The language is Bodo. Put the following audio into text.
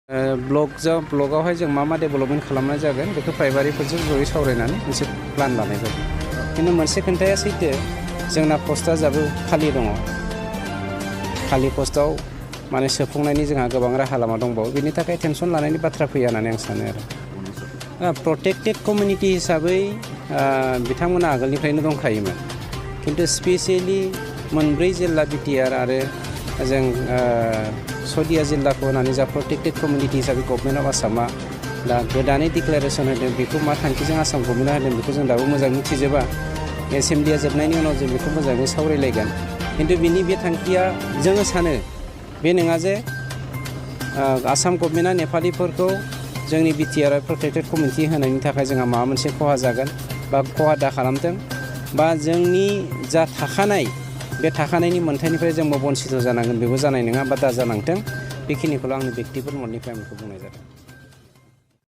ब्लगावहाय जों मा डेभेलपमेन्ट खालामनाय जागोन बेखौ प्राइमारिफोरजों जयै सावरायनानै मोनसे प्लान लानाय जादों। खिन्थु मोनसे खोथाया सैथो, जोंना पस्टआ जाबो खालि दङ। खालि पस्टआव माने सोफुंनायनि जोंहा गोबां राहा लामा दंबावो। बेनि थाखाय टेनसन लानायनि बाथ्रा फैया होननानै आं सानो आरो। प्रटेक्टेड कमिउनिटि हिसाबै बिथांमोना आगोलनिफ्रायनो दंखायोमोन। खिन्थु स्पेसियेलि मोनब्रै जिल्ला बिटिआर आरो जों सदिया जिल्लाखौ होनानै जा प्रटेक्टेड कमिउनिटि हिसाबै गभर्नमेन्ट अफ आसामा दा गोदानै डिक्लारेसन होदों। बेखौ मा थांखिजों आसाम गभर्नमेन्टआ होदों बेखौ जों दाबो मोजाङै मिथिजोबा। एसेम्ब्लिया जोबनायनि उनाव जों बेखौ मोजाङै सावरायलायगोन। खिन्थु बिनि बे थांखिया जोङो सानो बे नङा जे आसाम गभर्नमेन्टआ नेपालिफोरखौ जोंनि बिटिआर प्रटेक्टेड कमिउनिटि होनायनि थाखाय जोंहा माबा मोनसे खहा जागोन बा खहा दा खालामथों बा जोंनि जा थाखानाय बे थाखानायनि मोन्थाइनिफ्राय जोंबो बन्सित जानांगोन बेबो जानाय नङा बा दा जानांथों। बेखिनिखौल' आंनि बेक्तिगत मदनिफ्राय आं बेखौ बुंनाय जादों।